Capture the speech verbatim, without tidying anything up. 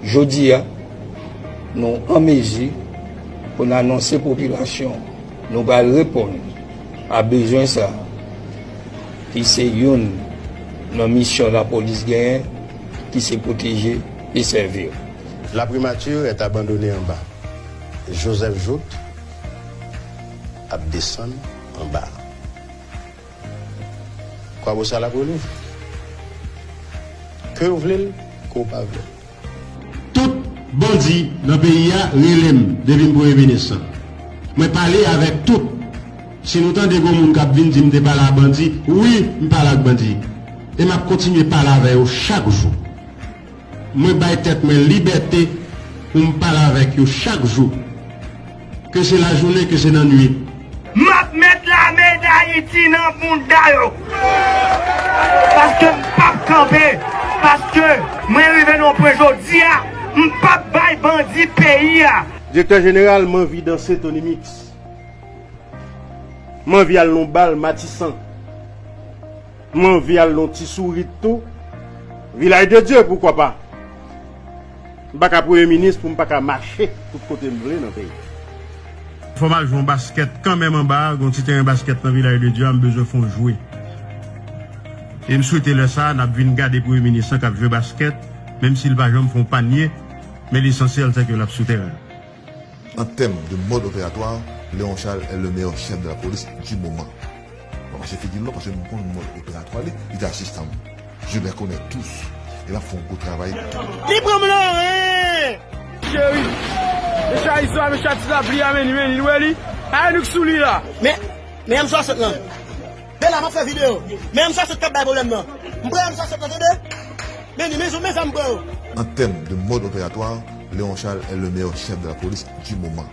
Jodi a, nou an mezi pou n anonse popilasyon nou pral reponn a bezwen sa a, ki se youn nan misyon lapolis genyen, ki se pwoteje e sèvi. La primature est abandonnée en bas. Joseph Jouthe ap desann anba. Kwabosal ap relevé. Ke w vle l, ke w pa vle l. Tout bandi nan peyi a rele m depi m premye minis lan. Mwen pale avèk tout. Si nou tande gon moun k ap vin di m te pale ak bandi, wi, m pale ak bandi. E m ap kontinye pale avè yo chak jou. Mwen bay tèt mwen libète pou m pale avèk yo chak jou. Ke se lajounen, ke se nan nuit. M ap met lame Dayiti nan bounda yo. Paske m p ap kanpe. Paske mwen rive nan yon pwen jodi a, m p ap bay bandi peyi a. Direktè jeneral, m anvi danse Tony Mix. M anvi al nan bal Matisan. M anvi al nan ti sourit tou. Vilaj de Dye, poukwa pa? M pa ka premye minis pou m pa ka mache tout kote m vle nan peyi. Fò m al jwe yon baskèt kanmenm anba a, gon ti teren baskèt nan Vilaj de Dye a, m bezwen fè yon jwe. E m swete lè sa a, n ap vin gade premye minis lan k ap jwe baskèt, menm si l pa janm fè yon panye, men lesansyèl se ke l ap sou teren. En termes de mode opératoire, Léon Charles est le meilleur chef de la police du moment. Mwen mache figi l non, paske m konn mòd operatwa li, li te asistan m. Je les connais tous. E l ap fè yon gwo travay. Li pran m nan ren! Cheri, mesye Ayisyen, mesye Ati la pli a men li, men li, nou wè li? Aye nou k sou li la. Men, men M swasant lan. Bela, m ap fè videyo. Men M swasant k ap bay pwoblèm nan. M pran M swasant lan, tande? Men li, men zam, men zam m pran yo. En termes de mode opératoire, Léon Charles est le meilleur chef de la police du moment.